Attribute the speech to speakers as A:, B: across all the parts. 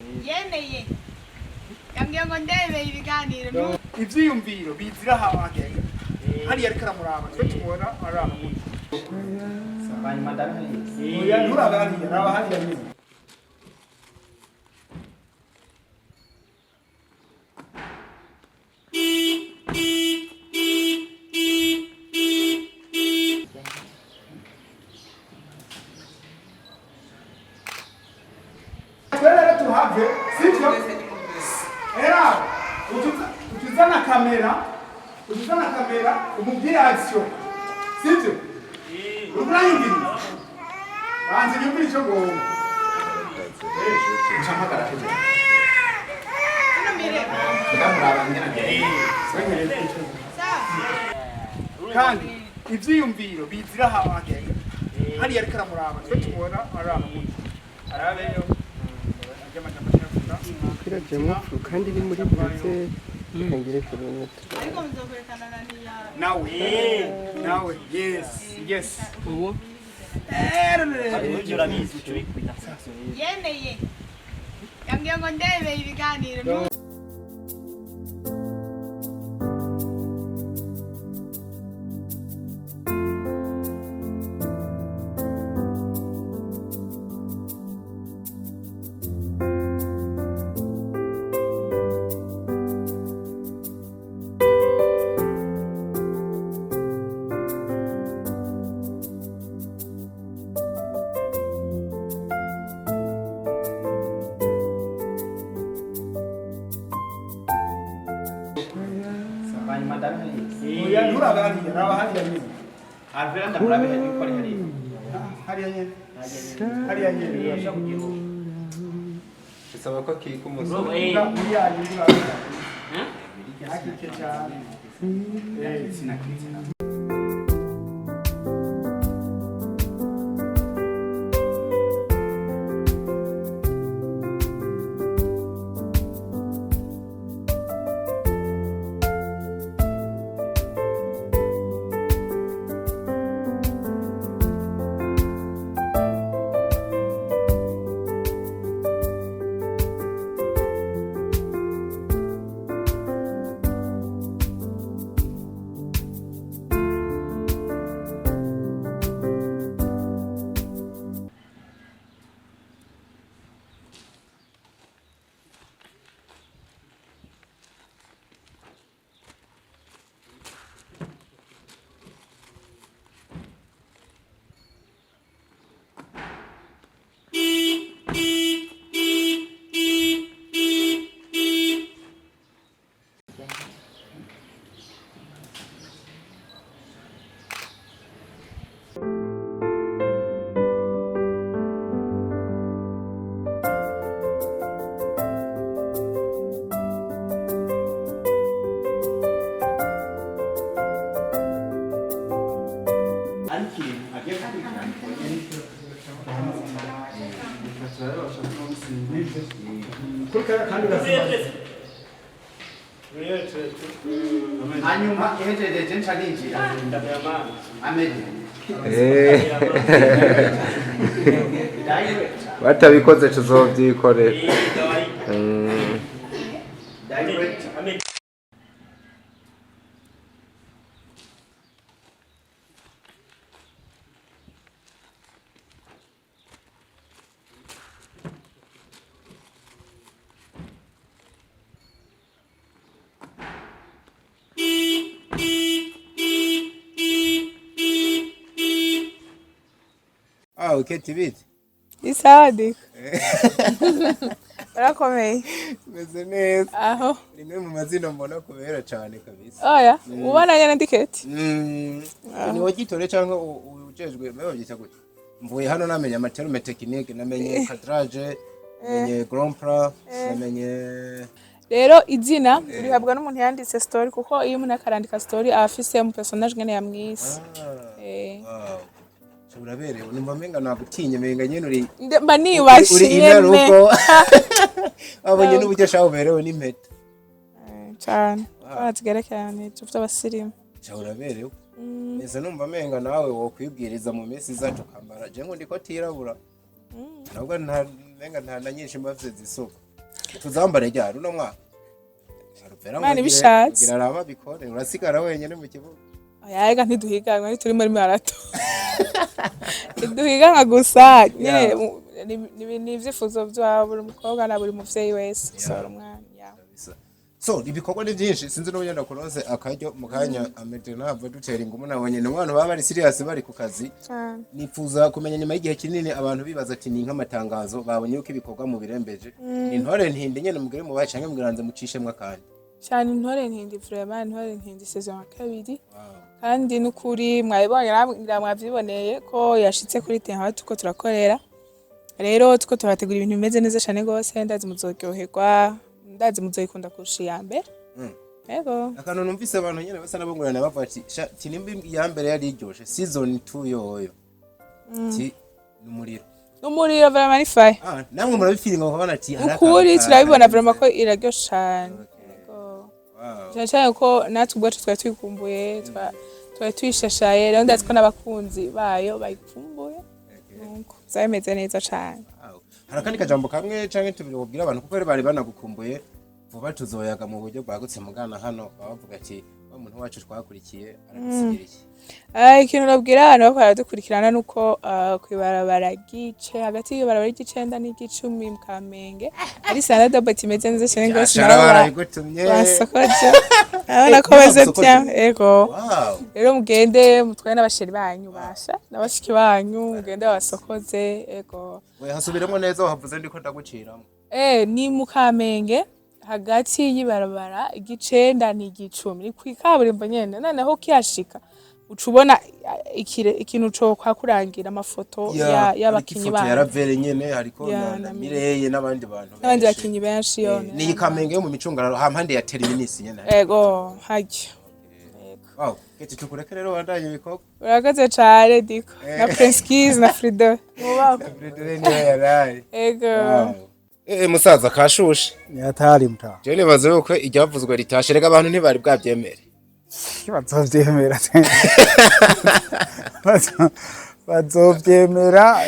A: Yemeye, yambwiye ngo ndebe ibiganiro.
B: Ivyiyumviro bizira hagenda hariya, ariko aramuraba, twe tumubona araba gutya.
C: Hanyuma ndabihariye.
B: Oya, nturaba hariya, raba hariya nyine. Twe rero tuhave, sivyo? Era utuzana kamera, utuzana kamera, umubwire action, sivyo? Uriko uranyumviriza? Banza unyumvire ico ngomba.
C: Nca mpagara hejuru.
A: Tunumire.
C: Ndamuraba ngena ngenda.
B: Kandi ivyiyumviro bizira hagenda hariya, ariko aramuraba, twe tumubona araba gutya, arabeyo arya amajambo ashaka.
D: Kwirajyamo kandi iri muri ndetse kangire kilometero.
A: Ariko muzokwerekana na niya.
B: Nawe nawe, yes.
D: Ubu.
E: Ibyo urabizi, uca ubikubita.
A: Yemeye, yambwiye ngo ndebe ibiganiro.
C: Hanyuma ndabihariye.
B: Oya, nturaba hariya, raba hariya nyine.
C: Alvera, ndamurabe yuko ari hariya.
B: Hariya nyine, hariya nyine.
E: Urashaka kugira ubu.
D: Bisaba ko akika umusoro.
B: Muri ya yindi uraba hakike cyane.
C: Sinakitse. Ariko ikintu agiye gukurikirana.
B: Kuri kariya kandi urasoma.
C: Hanyuma ihejeje nca ninjira amede director.
D: Batabikoze tuzovyikorera.
C: Director.
D: Ah, uketi bite?
A: Isawa diko, urakomeye?
D: Meze neza.
A: Aho.
D: Rimwe mu mazina mbona kubera cyane kabisa.
A: Oya, ubona nyene ndiketi.
D: Ni wagitore cyangwa ujejwe mbe babyita gute? Mvuye hano namenye ama termes techniques, namenye cadrage, namenye grand plan, namenye.
A: Rero izina rihabwa n'umuntu yanditse story, kuko iyo umuntu akarandika story aba afise mu personnage ngene yamwise.
D: Wow. Uraberewe, numva menga nagutinye, menga nyene uri
A: Mba niyubashe
D: uri
A: nyene.
D: inarugo. Wabonye n'uburyo shaho uberewe n'impeta.
A: Cane barazigerekeranije vy'abasirimu.
D: Sha, uraberewe. Nese numva menga nawe wokwibwiriza mu minsi iza tukambara. Je ngo ndiko tirabura. Nabwo nta menga nta na nyinshi mba mfise zisuka. Tuzambare ryari uno mwaka? Aruvera ngo
A: Imana ibishatse.
D: ngira araba bikore, urasigara wenyene mu kibuga.
A: Oya, ntiduhiganwa, ntituri muri marathon, ntiduhiganwa gusa nyene. Ni ivyifuzo vya buri mukobwa na buri muvyeyi wese gusohora umwana, yeah.
D: So ibikorwa ni byinshi, sinzi n'uburyo ndakuronse akaryo mu kanya. Amede ntabwo dutera ingumu, nabonye ni umwana baba bari serious, bari ku kazi.
A: Cane.
D: Nifuza kumenya, nyuma y'igihe kinini abantu bibaza ati ni nk'amatangazo, babonye yuko ibikorwa mu birembeje, ni Intore Ntindi nyene mugire mubaye canke mugiranze mucishemwo akandi?
A: Cyane, Intore Ntindi, vraiment Intore Ntindi saison ya kabiri, kandi n'ukuri mwabibonye namwe, ngira mwavyiboneye ko yashitse kuri terrain aho turiko turakorera. Rero turiko turategura ibintu bimeze neza cane gose, ndazi muzoryoherwa, ndazi muzoyikunda kurusha iya mbere. Yego.
D: Akantu numvise abantu nyene basa n'abungurana bavuga ati sha tinimba iya mbere yari iryoshe, season 2 yoyo ti ni umuriro.
A: N'umuriro vraiment, ni fire.
D: Ah, namwe murabifiringa mukabona ati hari
A: Ukuri
D: akantu
A: turabibona
D: karenze.
A: vraiment ko iraryoshe cane. Yego. Cyane cyane ko natwe ubwacu twari tuyikumbuye, twari tuyishashaye. Rero ndazi ko n'abakunzi bayo bayikumbuye. Nuko byaba bimeze neza cane.
D: Wow. Hari akandi kajambo kamwe canke tubiri wobwira abantu, kuko rero bari banagukumbuye? Vuba tuzoyaga mu buryo bwagutse, mugana hano baba bavuga ati wa muntu wacu twakurikiye aradusigira iki?
A: Ah, ikintu nabwira abantu bariko baradukurikirana nuko kw'ibarabara ry'ice, hagati y'ibarabara ry'icenda n'iry'icumi mu Kamenge ari Sanda Dobet imeze neza cane gose.
D: Byashara
A: Nabo
D: barabigutumye.
A: Basokoje, urabona ko
D: Eh,
A: beze
D: basokoje?
A: bien, ego.
D: Wow.
A: Rero mugende mutware n'abasheri banyu basha n'abashiki banyu, mugende babasokoze, ego.
D: We hasubiremo neza, wahavuze ndiko ndaguciramo.
A: Ni mu Kamenge hagati y'ibarabara igicenda n'igicumi, ni kw'ikaburimbo nyene. Noneho ukihashika uca ubona ikintu co kwakurangira amafoto y'abakinyi
D: ifoto
A: banyu.
D: Ya Ravere nyene hariko
A: Ya,
D: na
A: na
D: Mireye n'abandi bantu
A: n'abandi
D: benshi.
A: bakinyi benshi yo.
D: Ni Kamenge yo mu micungararo hampande ya Terminus nyene.
A: Ego, harya.
D: Wow, keti tukureke rero wandanye ibikorwa.
A: Urakoze cane Diko na Prince Keys na Frido. Mubako.
D: Frido niyo yaraye.
A: Ego.
D: Wow. Musaza kashushe.
B: Ni hatari mta.
D: Je nibaza yuko iryavuzwe ritashe, rega abantu ntibari bwabyemere.
B: Bazovyemera, bazovyemera.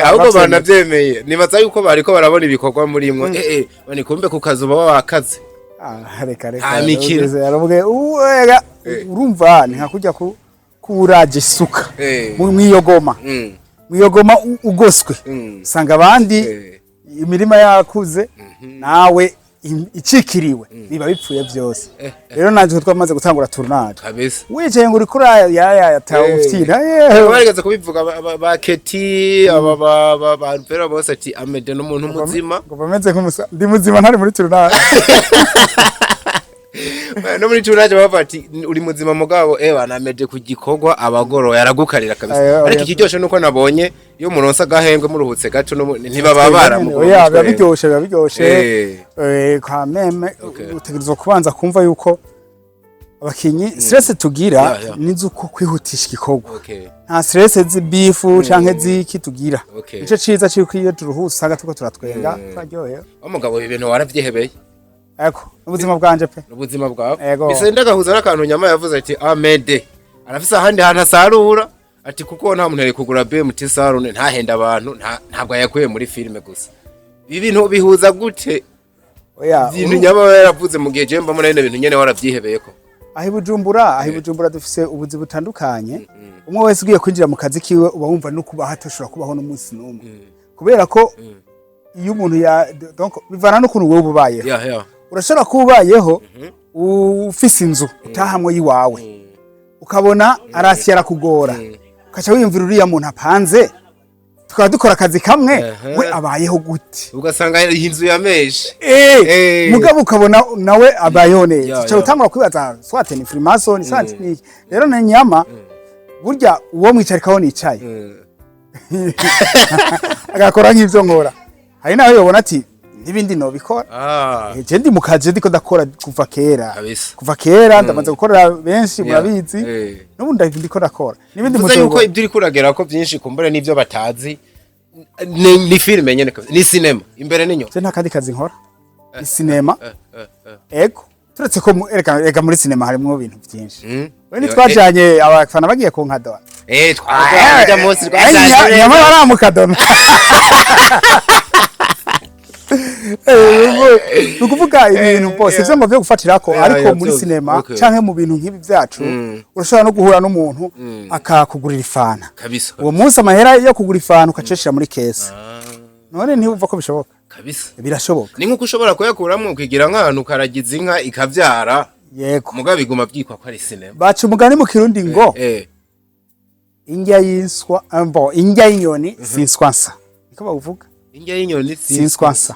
D: Ahubwo banavyemeye, nibaza yuko bariko barabona ibikorwa murimwo, bani kumbe ku kazi uba wakaze.
B: Ah, reka reka.
D: Nta mikino.
B: Yaravuge uwega, urumva ni nka kurya ku kuraje isuka mwiyogoma mwiyogoma ugoswe, usanga abandi imirima yakuze, nawe icikiriwe, biba bipfuye byose. Rero nanje twamaze gutangura tournage, wicaye ngo uriko urayayata ufyina.
D: Barigeze kubivuga ba Keti, aba ba Ruvera bose ati Amede n'umuntu muzima.
B: Ngo bameze nk'umusa, ndi muzima ntari muri tournage.
D: No muri tournage bavuga ati uri muzima, mugabo na Amede ku gikorwa abagoro yaragukarira kabisa. Ariko ikiryoshe nuko nabonye iyo muronse agahembwe muruhutse gato ntibababara mu
B: Oya, biba biryoshe, biba biryoshe. Quand même utegerezwa kubanza kumva yuko abakinyi stress tugira nizuko kwihutisha igikorwa. Nta stress z'ibifu canke z'iki tugira. Nico ciza c'uko iyo turuhutse usanga turiko turatwenga, turaryohewe.
D: Umugabo ibintu waravyihebeye.
B: Ego, ubuzima bwanje pe.
D: Ubuzima bwawe.
B: Ego.
D: Bise ndagahuza n'akantu nyama yavuze ati Amede arafise ahandi hantu asarura, ati kuko nta muntu yari kugura BMT salon ntahenda abantu, ntabwo yakuye muri filime gusa. Ibi bintu bihuza gute?
B: Oya.
D: Ibintu nyama aba yaravuze mu gihe je mbamo nene bintu nyene waravyihebeye ko.
B: Aho i Bujumbura dufise ubuzi butandukanye. Umwe wese ugiye kwinjira mu kazi kiwe uba wumva no kubaho atoshobora kubaho n'umunsi n'umwe, kubera ko iyo umuntu ya donc bivana n'ukuntu wewe ubayeho. Urashobora kuba ubayeho ufise inzu utahamwe y'iwawe, ukabona arasi arakugora, ukaca wiyumvira uriya muntu apanze tukaba dukora akazi kamwe, we abayeho gute?
D: Ugasanga inzu yameshe.
B: Mugabo ukabona nawe abayeho neza, uca utangura kwibaza soit ni freemason, soit ni iki. Rero na nyama burya uwo mwicarikaho nicaye agakora nk'ivyo nkora, hari naho yobona ati n'ibindi nobikora. Je ndi mu kazi ndiko ndakora kuva kera. Kuva kera ndamaze gukorera benshi, murabizi. N'ubu ndiko ndakora n'ibindi.
D: Bivuze yuko
B: Muzobona.
D: ibyo uriko uragera ko byinshi kumbure n'ibyo batazi ni filime nyene kabisa, ni cinema imbere n'inyuma.
B: Je nta kandi kazi nkora, ni sinema. Ego, turetse ko erega muri sinema harimwo ibintu byinshi. We ntitwajanye abafana bagiye kunkadona?
D: Twajanye ujya munsi, twasanze
B: Nyama baramukadona. Ni ukuvuga ibintu bose ivyo ngo vyo gufatirako, ariko muri sinema canke mu bintu nk'ibi vyacu, urashobora no guhura n'umuntu akakugurira ifana uwo munsi, amahera yo kugura ifana ukacishira muri caisse. None ntiwumva ko bishoboka?
D: Kabisa.
B: Birashoboka.
D: Ni nkuko ushobora kuyakuramwo ukigira nk'ahantu ukaragiza inka ikavyara, mugabo biguma byitwa ko ari sinema.
B: Baca umugani mu Kirundi ngo indya y'inswa, bo indya y'inyoni sinswa nsa, niko bawuvuga.
D: Indya y'inyoni si
B: Sinswa nsa.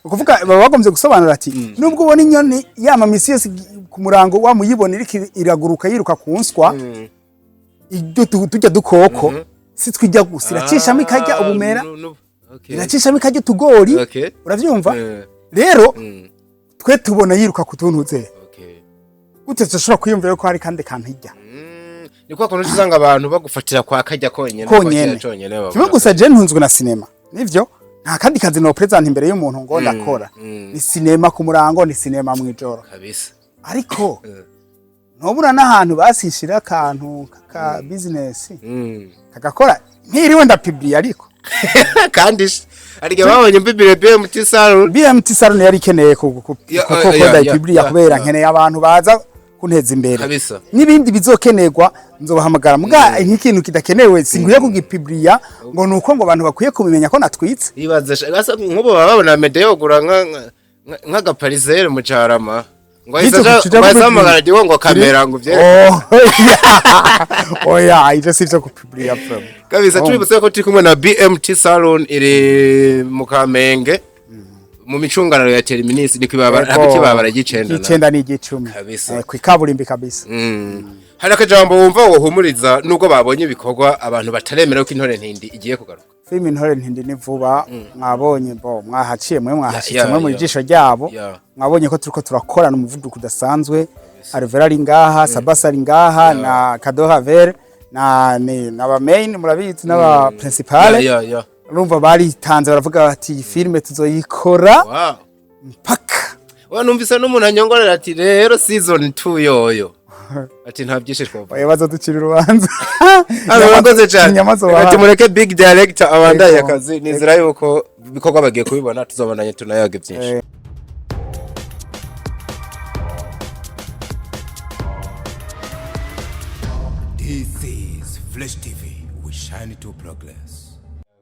B: Ukuvuga baba bagombye gusobanura ati nubwo ubona inyoni yama misi yose ku murango wamuyibona iriko iraguruka yiruka ku nswa, ibyo turya dukoko si twijya gusa, iracishamo ikarya ubumera, iracishamo ikarya utugori. Uravyumva? Rero twe tubona yiruka ku tuntu ze, gute dushobora kwiyumvira ko hari kandi kantu irya?
D: Ni kwa kuntu usanga abantu bagufatira kwa kajya konyene, kwa
B: Konyene.
D: kiriya conyene babona.
B: Kimwe gusa, je ntunzwe na sinema, nivyo, nta kandi kazi no present imbere y'umuntu ngo ndakora. Ni sinema ku murango, ni sinema mw'ijoro. Ariko ntobura n'ahantu basishira akantu ka business kagakora ntiriwe ndapibliye, ariko
D: Kandi hari igihe babonye mbibire BMT Salon.
B: BMT Salon yari ikeneye kuko ndayipibliya kubera nkeneye abantu baza kunteza imbere. N'ibindi bizokenerwa nzobahamagara, muga nk'ikintu kidakenewe sinkwiye kugipibliya ngo nuko ngo abantu bakwiye kubimenya ko natwitse.
D: Ibaze gasa nk'ubu baba babona Mede yogura nk'agaparisere mu Carama ngo ahise
B: Bityo kuja
D: ngo ahise ahamagara Diwo ngo kamera ngo uvyereke.
B: Oh, oya, ivyo si ivyo gupibliya vraiment.
D: Kabisa.
B: Oh.
D: Tubibutse ko turi kumwe na BMT Salon iri mu Kamenge, mu micungararo ya Terminus, ni kwibabara hagati y'ibabara ry'icenda
B: Icenda n'igicumi. Kwikaburimbi kabisa.
D: Hari akajambo wumva wohumuriza, nubwo babonye ibikorwa, abantu bataremera ko Intore Ntindi igiye kugaruka?
B: Filime Intore Ntindi ni vuba. Mwabonye bo mwahaciye mwe, mwahashitse mwe mu jisho ryabo. Mwabonye ko turiko turakorana umuvuduko udasanzwe. Alvera ari ngaha, Sabasa ari ngaha na Kadoha Ver na ni n'aba main, murabizi, n'aba principale. Urumva baritanze, baravuga bati iyi filime tuzoyikora mpaka.
D: Wa numvise n'umuntu anyongorera ati rero season 2 yoyo ati nta byinshi twavuga.
B: Oya, bazoducira urubanza.
D: Hano urakoze cyane.
B: Inyama
D: Ati
B: zobaha.
D: mureke big director abandaye akazi. Nizera yuko ibikorwa bagiye kubibona, tuzobonanye tunayaga byinshi.
F: This is Flash TV. We shine to progress.